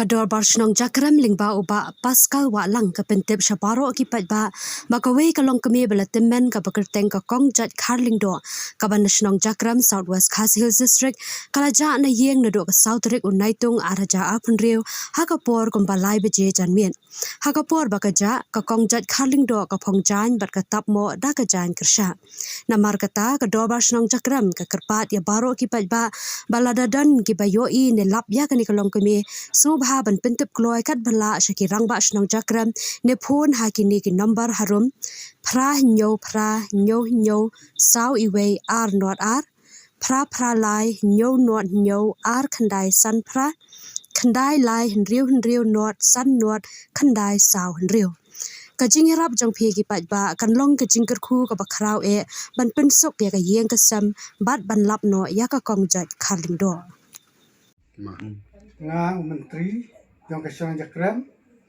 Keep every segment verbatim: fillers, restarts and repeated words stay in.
Ka Dorbar Shnong Jakrem lyngba u Bah Pascal Wahlang ka pyntip sha baroh ki paidbah ba kawei ka longkmie ba la tymmen kaba kyrteng ka Kong Jait Kharlyngdoh, kaba na Shnong Jakrem, South West Khasi Hills District, ka la jah na ïing naduh ka saw tarik u Naitung ar hajar arphew hynriew ha ka por kumba lai baje janmiet. Ha ka por ba ka jah, ka Kong Jait Kharlyngdoh ka phong jaiñ bad ka tap moh da ka jaiñ kyrshah. Namar kata, ka Dorbar Shnong Jakrem ka kyrpad ïa baroh ki paidbah ba lada don kiba ïohi ne lap ïa kane ka longkmie, sngewbha ban pyntip kloi katba lah sha ki rangbah shnong Jakrem ne phone ha kine ki nombar harum: phra hynñiew phra hynñiew hynñiew saw iwei ar nod ar, phra phra lai hynñiew nod hynñiew ar khyndai san phra, khyndai lai hynriew hynriew nod san nod khyndai saw hynriew. Ka jingïarap jong phi ki paidbah kan long ka jingkyrkhu kaba khraw eh ban pynsuk ïa ka ïing ka sem bad ban lap noh ïa ka Kong Jait Kharlyngdoh. Nga u Myntri jong ka Shnong Jakrem,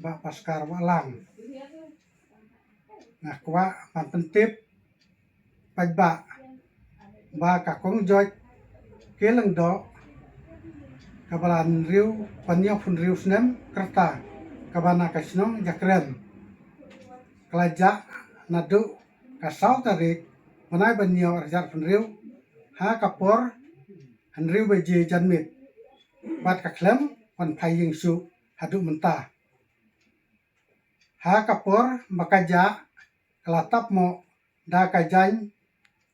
Bah Pascal Wahlang, nga kwah ban pyntip paidbah ba ka Kong Jait Kharlyngdoh, kaba la hynriew, ban hynñiew phew hynriew snem ka rta, kaba na ka Shnong Jakrem, ka la jah naduh ka saw tarik bnai ba hynñiew ar hajar phew hynriew ha ka por hynriew baje janmiet, bad ka khlem wan phai ïing shuh haduh mynta. Ha ka por ba ka jah, ka la tap moh da ka jaiñ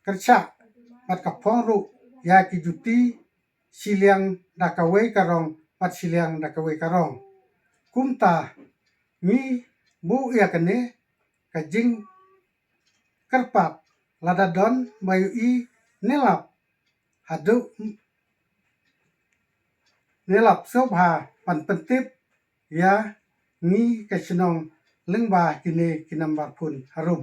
kyrshah bad ka phong ruh ïa ki juti, shiliang da kawei ka rong bad shiliang da kawei ka rong. Kumta ngi buh ïa kane ka jingkyrpad, lada don ba ïohi ne lap haduh ne lap, sngewbha ban pyntip ïa ngi ka shnong lyngba kine ki nombar phone harum.